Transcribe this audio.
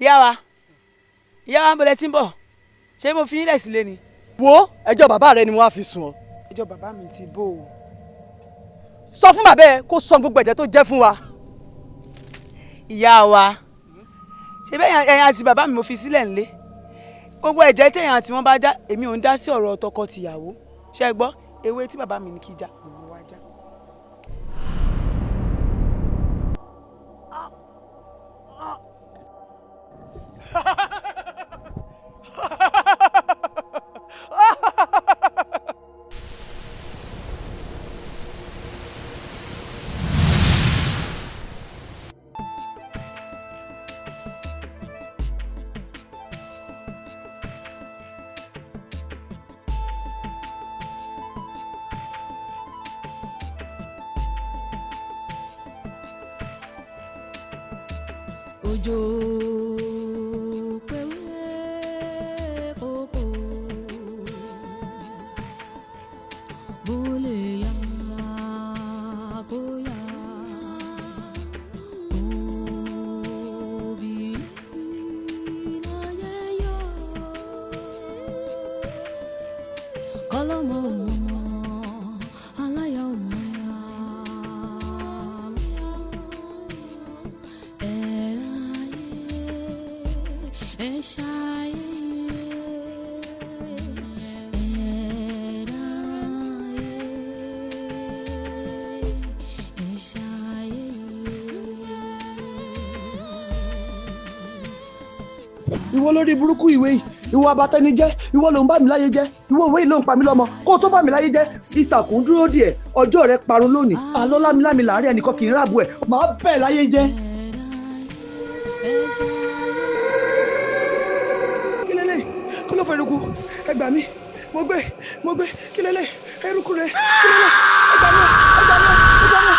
Ìyá wa, ìyá wa, ń bọ̀lẹ̀ tí ń bọ̀, ṣé mo fi yín lẹ̀ sílé ni? Wo, ẹjọ́ bàbá rẹ ni wọ́n á fi sùn ọ́. Ẹjọ́ bàbá mi ti bò ó. Sọ fún bàbá ẹ kó san gbogbo ẹ̀jẹ̀ tó jẹ́ fún wa. Ìyá wa, ṣé bẹ́ẹ̀ ẹ̀yin àti bàbá mi mo fi sílẹ̀ ńlé, gbogbo ẹ̀jẹ̀ tẹ̀yìn àti wọn bá já, èmi ò ń dá sí ọ̀rọ̀ tọkọ-tìyàwó. Ṣé ẹ gbọ́? Ewé tí bàbá mi ní kí já, òun wá já. Òjò pẹ̀wé kókó bó lè yá kó yá òbí láyé yọ kọ́lọ́mọ mọ̀mọ́ aláyọ̀ mọ̀yá ẹ̀ráyé ẹ̀ ṣayé ẹ̀ráyé ẹ̀ ṣayé. Ìwọ lórí burúkú, ìwé yìí, ìwọ abatẹnijẹ́, ìwọ ló ń bá mi láyé jẹ́. Ìwọ ìwé yìí ló ń pa mí lọ́mọ kó o tó bá mi láyé jẹ́. Ìsàkùn dúró díẹ̀, ọjọ́ rẹ parun lónìí. Àlọ́ lámilámi láàárín ẹnìkan kì í ráàbù ẹ̀ máa bẹ̀ láyé jẹ́. Kí lélẹ̀? Kí ló fẹ́ eruku? Ẹ gbà mí, mo gbé, mo gbé. Kí lélẹ̀? Eruku rẹ, kí lélẹ̀? Ẹ gbà mí, ẹ gbà mí, ẹ gbà mí.